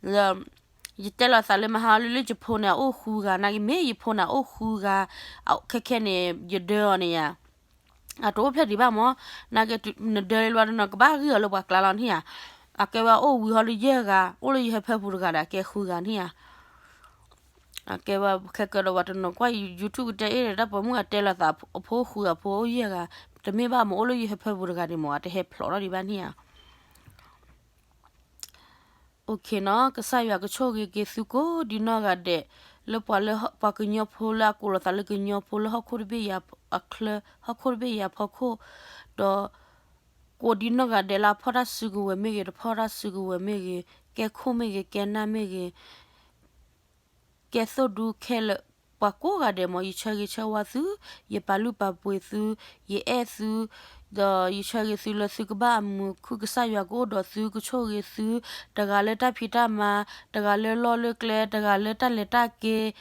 ဒီး ယတဲလီၤသးလၢမဟါလၢလၢယဖိန့ၣ် အအိၣ်ဃုဂၤနာ်က့ မ့ၢ်ယဖိန့ၣ် အအိၣ်ဃုဂၤ, ခဲခဲန့ၣ် ယဒၢအီၤန့ၣ်ယါ အတအိၣ်ဖျဲၣ်ဒံးဘၣ်မ့ၢ်, နာ်က့ နဒၢလၢလီၤဒီး နကဘၣ်ဂံၢ်အီၤလၢပှၤကျါလီၤန့ၣ်ဧါ, အကဲဝဲအိၣ်ဝံၤဟီလၢယဲၢ်ဂၤ, အိၣ်လၢယဟၢဖၢပူၤတဂၤဒီး အကဲဃုဂၤန့ၣ်ဧါ, အကဲဝဲခဲကၢဒီး ပှၤတနီၤကွၢ် YouTube ကတဲအ့ၣ်ဒီး တၢ်ပိာ်မုၣ်အတဲလီၤသး အဖိအိၣ်ဃုဂၤ အဖိအိၣ်ယဲၢ်ဂၤ, တမ့ၢ်ဘၣ်မ့ၢ် အိၣ်လၢယဟၢဖၢပူၤတဂၤန့ၣ်မ့ၢ် အတဟဲဖျိးထီၣ်ဒံးဘၣ်န့ၣ်ဧါ. အိၣ်ခ့နီၤ, ကစၢ်ယွၤကဆိၣ်ဂ့ၤက့ၤသုကိးဒံနီၢ်ဂၤဒဲး, လၢပှၤလၢပှၤကညီဖိလၢအကိးလီၤသးလၢ ကညီဖိလၢဟီၣ်ခိၣ်တဘ့ၣ်ယၤအချၢ, ဟီၣ်ခိၣ်တဘ့ၣ်ယၤအဖီခိၣ်, ဒီးကိးဒံနီၢ်ဂၤဒဲးလၢအဖီၣ်တၢ်စုကဝဲၤမ့ၢ်ဂ့ၤ, တဖီၣ်တၢ်စုကဝဲၤမ့ၢ်ဂ့ၤ, ကဲခိၣ်မ့ၢ်ဂ့ၤ, ကဲနၢ်မ့ၢ်ဂ့ၤ, ကဲသိၣ်ဒူခဲလၢာ်, ပှၤကိးဂၤဒဲးမ့ၢ် ယဆၢဂ့ၤဆၢဝါသု, ယပာ်လုၢ်ပာ်ပှ့ၤသု, ယအဲၣ်သု, ဒီးယဆၢဂ့ၤသုလၢသုကဘၣ်အမုာ်ခုၣ်, ကစၢ်ယွၤကအိၣ်ဒီးသု ကဆိၣ်ဂ့ၤသု, တဂၤလၢတၢ်ဖံးတၢ်မၤ, တဂၤလၢလီၢ်လၢကျဲ, တဂၤလၢတၢ်လဲၤတၢ်က့ၤ,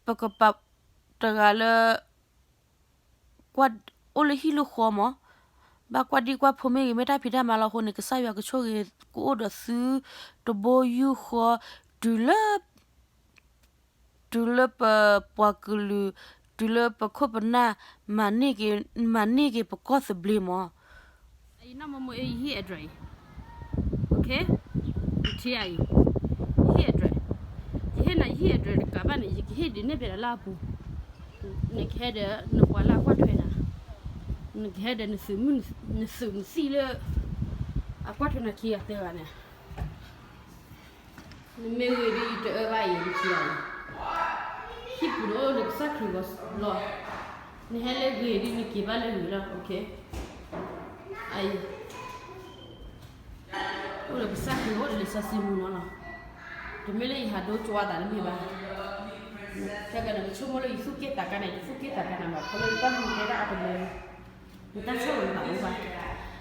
ပကပာ်, တဂၤလၢ ကွၢ်, အိၣ်လၢဟံၣ်လၢဃီမ့ၢ်, ဘၣ်ကွၢ်ဒံကွၢ်ဖိမ့ၢ်ဂ့ၤ, မ့ၢ်တၢ်ဖံးတၢ်မၤလီၤအဃိန့ၣ် ကစၢ်ယွၤကဆိၣ်ဂ့ၤ ကအိၣ်ဒီးသု တဘိယူၢ်ဃီ, တုၤလၢ, တုၤလၢပပှၤကလုာ်, တုၤလၢပခိၣ်ပနၢ်, မၤန့ၢ်က့ၤ, မၤန့ၢ်က့ၤပကီၢ်သဘျ့မ့ၢ် အံၤနီၢ်မိၢ်မိၢ်အံၤ ယဟ့ၣ် address အံၤ, okay, ယထံၣ်အံၤ, ယဟ့ၣ် address, ယဟ့ၣ်နၤ ယဟ့ၣ် address တကးဘၣ်န့ၣ် ယကဟ့ၣ်ဒုးနဲၣ်ဖဲဒၣ်လၢအပူၤ, နကဟဲဒီးနပှၤလၢအကွၢ်ထွဲနၤ, နကဟဲဒီးနသုးမုၢ်, နသုးမုၢ်သံၣ်လၢ အကွၢ်ထွဲနၤခံဂၤသၢဂၤန့ၣ် နမ့ၢ်ဂ့ၤဒ်ယတအၢဘၣ်အံၤ နထံၣ်အံၤ, ဟံၣ်ပူၤန့ၣ်အိၣ်ဒီးကစၢ်ခရံာ်ဂီၤလီၤ, နဟဲလၢဂ့ၤဒ်နက့ၤဘၣ်လၢဂ့ၤလီၤ, okay, အံၤ, အိၣ်ဒီးကစၢ်ခရံာ်အိၣ်ဒီးလံာ်စီဆှံမူနီၤလီၤ, တမ့ၢ်လၢယဟးဒိကၠွါသးတမ့ၢ်ဘၣ်, ခဲကနံၣ်နဆိကမိၣ်လၢယသူၣ်က့ၣ်သးကါန့ၣ် ယသူၣ်က့ၣ်သးကါန့ၣ်ဘၣ် ခီလၢယဘၣ်မူတဲဒၣ်အတမူ နတၢ်ဆိၣ်ဂ့ၤဘၣ်အိၣ်ဘၣ်,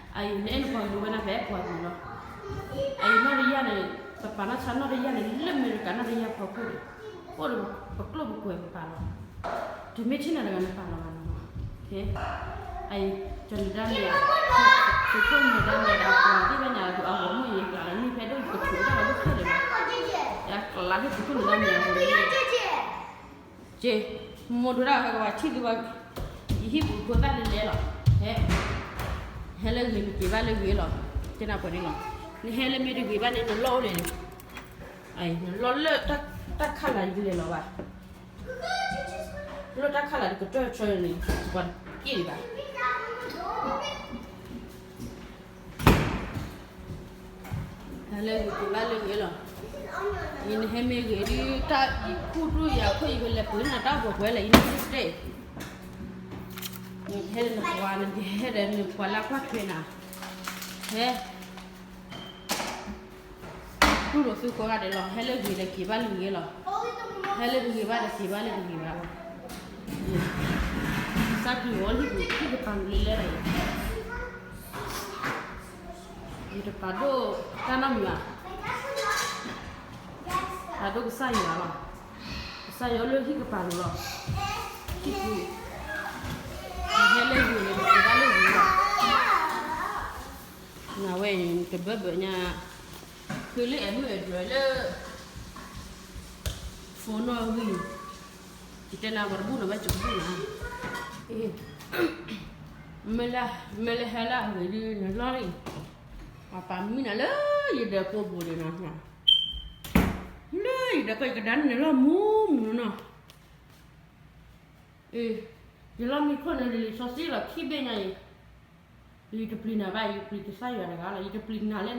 အံၤ နအဲၣ်နပှၤကလုာ်ဝဲဒၣ် ပအဲၣ်ပှၤကလုာ်လီၤ, အံၤနီၢ်တယၢ်န့ၣ်, ပပာ်နီၢ်ဆါနီၢ်တယၢ်န့ၣ် လၢအမဲရကၤနီၢ်တယၢ်ဖီခိၣ်န့ၣ်, အိၣ်ဒီးပကျိၣ်ပကွဲးပပာ်လီၤ, တမ့ၢ်ထံၣ်နၤတဂၤနပာ်လီၤဘၣ်နီၤ, အံၤ, ကၠီၤနဒါမ့ၢ်ဧါ, သုးခိၣ်နဒါမ့ၢ်ဧါ ဒီးအပှၤသ့ၣ်ဘၣ်န့ၣ် အဂီၤမုၢ်ယံၤကျးလီၤန့ၣ် ဖဲဒိၣ်ယကထူးဒၣ်ဝဲဒိၣ်ခဲလၢာ်လီၤ, ယကျးလၢသုးခိၣ်နဒါမ့ၢ်ဧါ အဂီၤမုၢ် က့, မိၢ်ဒိၣ်ဒၣ်ဟဲကဝဲထံၣ်သုဘၣ်, ယဟံၣ်ပူၤဖိသၣ်လဲၤလဲၤလီၤ, ဟဲ, ဟဲလၢဂ့ၤနက့ၤဘၣ်လၢဂ့ၤလီၤ, ကနၢ်ပှဲၤန့ၣ်လီၤ, နဟဲလၢမ့ၢ်တဂ့ၤဘၣ်န့ၣ် နလီၢ်အိၣ်လဲၣ်, နလီၢ်လၢတၢ်ခးလၢ်ယကလဲၤလီၤဘၣ်, လၢတၢ်ခးလၢ်တကတၢၢ်တဆၢန့ၣ် ပှၤတက့ၢ်ဒံးဘၣ် ဟဲလၢဂ့ၤက့ၤဘၣ်လၢဂ့ၤလီၤ, ယနဟဲမ့ၢ်ဂ့ၤဒ်တၢ်ယခူၣ်တူၢ်ယၤခိၣ် ယကလဲၤပှ့ၤနၤတၢ်ဘီၣ်ကွဲလဲၣ် ယနဟဲတတဲ, နကဟဲဒီးနပှၤ နကဟဲဒီးနပှၤလၢကွၢ်ထွဲနၤ, ဟဲ တူၢ်လိာ်သုကိးဂၤဒဲးလီၤ, ဟဲလၢဂ့ၤဒီးက့ၤဘၣ်လၢဂ့ၤလီၤ, ဟဲလၢတဂ့ၤဘၣ်ဒီးက့ၤဘၣ်လၢတဂ့ၤဘၣ်လီၤ, ကစၢ်ခရံာ်အီၤလံ ဟံၣ်ကပၤကလုာ်လဲၣ်လီၤ, ယတပာ်ဒိၣ်တၢ်နီတမံၤဘၣ်, ပာ်ဒိၣ်ကစၢ်ယွၤလီၤ, ကစၢ်ယွၤလၢဟံၣ်ကပၤကလုာ်လီၤ, ခံပူၤ, နဟဲလၢဂ့ၤန့ၣ် နက့ၤဘၣ်လၢဂ့ၤလီၤ. နဝဲအံၤ တဘၢဘၢညါ, ဃ့လၢအဲၣ်မုၢ်အဲၣ်ဒွဲၣ်လၢ ဖိနီၣ်ဂံၢ်, ယတဲနၤပှၤတဘူၣ်နၤဘၣ် ယတဘူၣ်နၤ, မ့ၢ်လဲၤဟဲလၢအဂ့ၤဒ်နလီၢ်လံ, ပှၤပာ်မံနၤလၢယဒၢးကိးပူၤန့ၣ်နီၤ, လၢယဒၢးကိး ယကဒါန့ၣ်နလီၢ်မူမူနီၤ. ယလီၢ်မံခိၣ်န့ၣ် လံာ်စီဆှံလီၤခံဘ့ၣ်ညါအံၤ, ယတပျံၤနၤဘၣ်, ယပျံၤကစၢ်ယွၤတဂၤလီၤ. ယတပျံၤနၤလၢ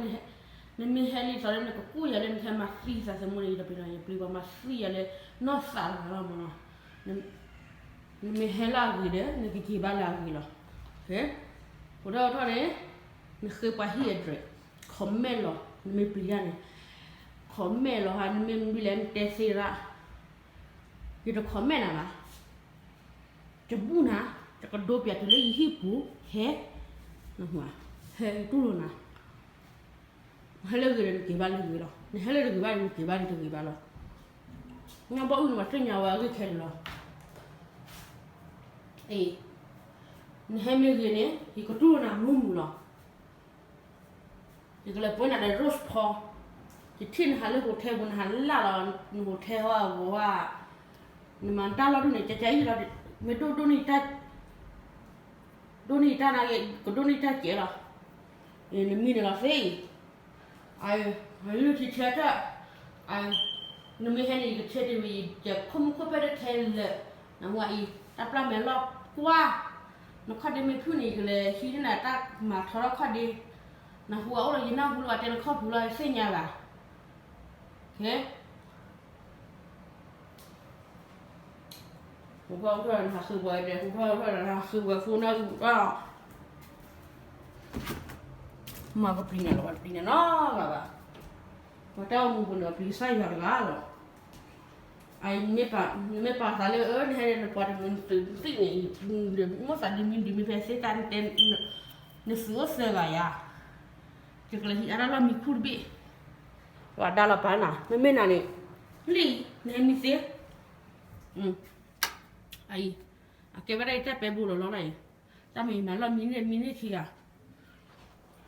နမ့ၢ်ဟဲလံာ်စီၤလၢ နကကူၣ်ယၤလၢနကဟဲမၤသံသးသမူန့ၣ် ယတပျံၤနၤ, ယပျံၤပှၤမၤသံယၤလၢနီၢ်သးတဂၤလီၤမးနီၤ. နမ့ၢ်ဟဲလၢအဂ့ၤဒီး နကက့ၤဘၣ်လၢအဂ့ၤလီၤ. အိၣ်ထီၣ်အိၣ်ထီၣ်န့ၣ် နဃ့ပှၤဟံၣ်အဒြဲး, comment လီၤ, နမ့ၢ်ပျံၤတၢ်န့ၣ် comment လီၤဟါ, နမ့ၢ်မနုၤလဲၣ် နတဲသ့ရၣ်, ယတ comment နၤဘၣ်. ယဘူၣ်နၤ, ယကဒိပၠးတုၤလၢယဟံၣ်ပူၤ, ဟဲ, ဟဲတူၢ်လိာ်နၤ, နဟဲလၢဂ့ၤဒီး နက့ၤဘၣ်လၢဂ့ၤလီၤ, နဟဲလၢတဂ့ၤဘၣ်ဒီး နက့ၤဘၣ်လၢတဂ့ၤဘၣ်လီၤ. ညါဘီအုၣ်န့ၣ် ပှၤသ့ၣ်ညါဝဲအဂ့ၢ်ခဲလၢာ်လီၤ. အ့ၣ်, နဟဲမ့ၢ်ဂ့ၤန့ၣ် ယကတူၢ်လိာ်နၤမူမူလီၤ. ယကလဲၤပှ့ၤနၤဒီး rose ဖီ, ယထံၣ်နဟးလၢ hotel ပူၤ နဟးလၢလီၤ, န hotel ဟီအဂီၤဧါ, နမၤတၢ်လီၢ်ဒူၣ်န့ၣ် ကကဲအံၤလီၤ, မ့ၢ်ဒိၣ်ဒိၣ်န့ၢ်ယတၢ်, ဒိၣ်န့ၢ်ယတၢ်နာ်က့ၤ ကဒိၣ်န့ၢ်ယတၢ်ကဲလီၤ. နမံန့ၣ်လီၤသ့အံၤ, အံၤ, အံၤလၢထံဆၢထၢၣ်, အံၤ, နမ့ၢ်ဟဲန့ၣ် ယကဆၢတ့ၢ်ဝံၤ ယခိၣ်မုၣ်ခိၣ်ဖဲတထဲလၢာ်, နဟူအံၤ တၢ်ပျၢ်မဲာ်လီၢ်ကွၢ်, နခီၣ်ဒ့မ့ၢ်ဖုၣ်န့ၣ် ယကလဲၤဟံးန့ၢ်နၤတၢ်မၤထီထီၣ်ခီၣ်ဒ့, နဟူအအိၣ်ဒီးယနၢ်ဟူလီၤ အတဲနခီၣ်ပူၤလီၤ ယသ့ၣ်ညါဘၣ်. ဟူထီၣ်ထီၣ်နဟးဃုပှၤဒဲး, ဟူထီၣ်ထီၣ်နဟးဃုပှၤဖိနီၣ်ဂံၢ်ဘၣ်, မ့ၢ်ပပျံၤနၤလီၤ, ပပျံၤနၤနီတဂၤဘၣ်. ပှၤတၢ်အိၣ်မူပူၤန့ၣ် ပပျံၤကစၢ်ယွၤတဂၤလီၤ. အံၤ, နမ့ၢ်ပာ်သးလၢ အၢ နဟဲဒီးနပှၤတမုာ်နသုးသံၣ်န့ၣ်, မိၣ်သးဒ်မံဒ်မံဖဲသ့တၢ်တဲ, နသုးအိၣ်သၢဂၤယၤ, ယကလဲၤဟံးအါတၢ်လီၢ်မံခူၣ်တဘ့ၣ်, ပှၤဒါလီၤပာ်နၤ, မ့မ့ၢ်နၤန့ၣ်, လံ, နဟဲမံသ့, အံၤ, အကဲဝဲဒၣ်ယတၢ်ပဲာ်ဘိလီၤလီၤနၤအံၤ, တၢ်မ့ၢ်ယမၤလီၢ်မံန့ၢ်မံန့ၢ်ခံဂၤ,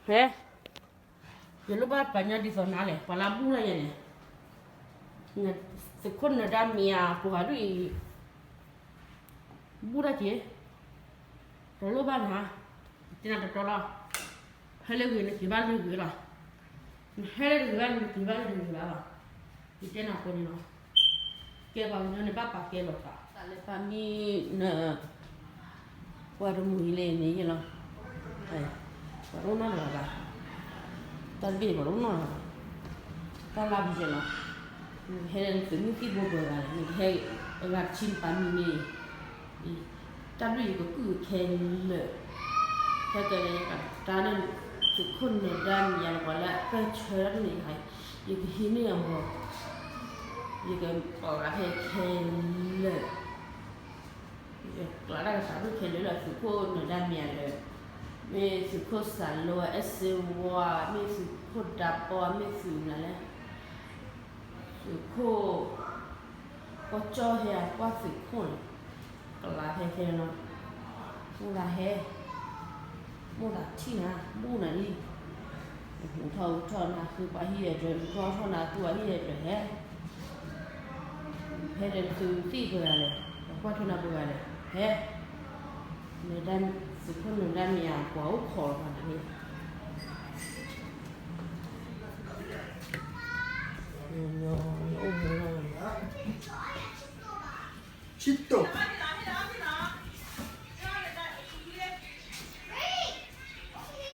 ဟဲ ယလိၣ်ဘၣ်ပှၤညီဒ်သိးနၤလဲၣ်, ပှၤလၢအဘူၣ်ထီၣ်ယၤန့ၣ်, သုးခိၣ်နၢၤဒါမံၤဧါ ပှၤဒ်အံၤ, ဘူၣ်ထီၣ်က့ၤ, တလိၣ်ဘၣ်နၤ, ယတဲနၤတတီလီၤ, ဟဲလၢဂ့ၤနက့ၤဘၣ်လၢဂ့ၤလီၤ, နဟဲလၢတဂ့ၤဘၣ် နက့ၤဘၣ်လၢတဂ့ၤဘၣ်လီၤ, ယတဲနၤအဃိန့ၣ်လီၤ. ကဲပှၤကညီန့ၣ် ဘၣ်ပာ်ကဲလိာ်သး, တၢ်လၢပာ်မံန ပှၤတမုာ်အံၤလဲၣ်န့ၣ်ယဲလီၤ, ပှၤတအိၣ်နီတဂၤဘၣ်, တၢ်တဘ့ၣ်ပှၤတအိၣ်နီတဂၤဘၣ်, တၢ်လၢပယဲလီၤ, နကဟဲလၢနသုးမုၢ်သံၣ်ဘိပှဲၤဂၤလဲၣ်, နကဟဲအဂၤတဆံနပာ်မံန့ၣ်, တၢ်ဘျုးယကကုၢ်ခဲလၢာ်, ဟဲကဲလၢယကတၢ်န့ၣ်, သုးခိၣ်နၢၤဒါမံၤယၤ ပှၤလၢအပၢၢ်ဆၢတၢ်န့ၣ်, ယကဟံးန့ၢ်အဂီၢ်, ယကပာ်ဂၤဖဲခဲလၢာ် ယကျးတၢ်ကစးဒိၣ်ခဲလၢာ်လၢသုးခိၣ်နၢၤဒါမံၤယၤလၢ, မ့ၢ်သုးခိၣ်စးလိ အဲၣ်စ့ဝါ, မ့ၢ်သုးခိၣ်ဒါပီ, မ့ၢ်သုးနၤလဲၣ်, သုးခိၣ်, ကီၢ်ကၠီၣ်ဟဲအကွၢ်သုးခိၣ်န့ၣ်, ကျးဖဲခဲလၢာ်လီၤ, မိၢ်သးဟဲ, မိၢ်သးထံၣ်နၤ, ဘူၣ်နၤလံ, ဟူထီၣ်ဟူထီၣ်နၤဃုပှၤဟံၣ်အဒြဲၤ, ဟူထီၣ်ထီၣ်နၤသူပှၤဟံၣ်အဒြဲၤဟဲ ဟဲဒီးသုးသံၣ်ပှဲၤဂၤလဲၣ်, ပှၤကွၢ်ထွဲနၤပှဲၤဂၤလဲၣ်, ဟဲ, သုးခိၣ်နၢၤဒါမံၤယၤ ပှၤအိၣ်ခိးလီၤပှၤန့ၣ်, အိၣ်မူလီၤ, ဆံတိၢ်